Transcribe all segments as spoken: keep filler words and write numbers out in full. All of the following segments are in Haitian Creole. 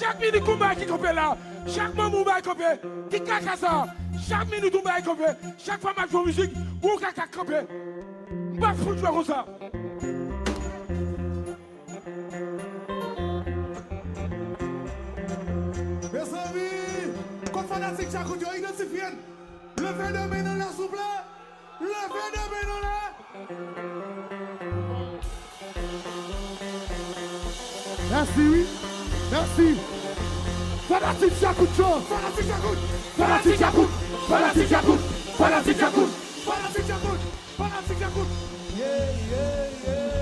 Chak minit gon bagay ki kanpe la, chak moman yon bagay kanpe, ki kaka sa? Chak minit yon bagay kanpe, chak fwa m ap jwe mizik, gon kaka k kanpe. M p ap fout jwe konsa. Mezanmi, kot fanatik Djakout yo, idantifye n. Leve de men nou la, souple. Leve de men nou la. Mèsi, wi. Mèsi. Fanatik Djakout yo. Fanatik Djakout. Fanatik Djakout. Fanatik Djakout. Fanatik Djakout. Fanatik Djakout. Fanatik Djakout. Yeah, yeah, yeah.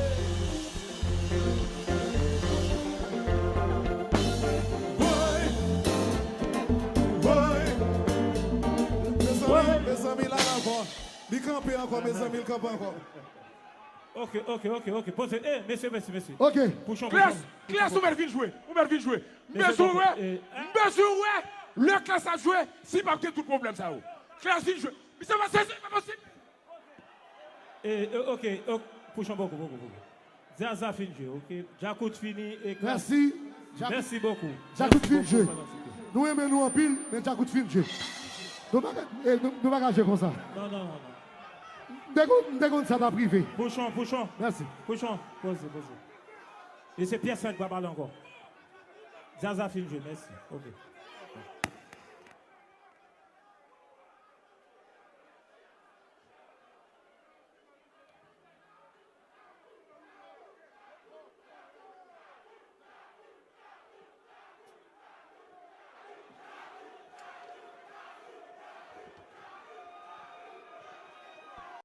Woy. Woy. Mezanmi, mezanmi, la ankò. Li kanpe ankò, mezanmi, li kanpe ankò. Ok, ok, ok, ok. Poze. Eh, mesye, mesye, mesye. Ok. Pouchon, Klès, Pouchon, Klès, ou mèt vin jwe. Ou mèt vin jwe. M bezwen wè, eh, m bezwen wè lè Klès ap jwe, si p ap gen tout pwoblèm sa yo. Klès vin jwe. Misye pa sezi, pa posib. Eh, eh, ok, ok. Pouchon, poko, poko, poko. Zaza fin jwe, ok. Djakout fini e Klès. Mèsi. Djakout. Mèsi bokou. Djakout fin jwe. Nou renmen nou anpil, men Djakout fin jwe. Nou pa ka, eh, nou, nou pa ka jwe konsa. Non, non, non, non. M te konn, m te konn sa t ap rive. Pouchon, Pouchon. Mèsi. Pouchon, poze, poze. E se pyès la ki pa pale ankò. Zaza fin jwe, mèsi. Ok.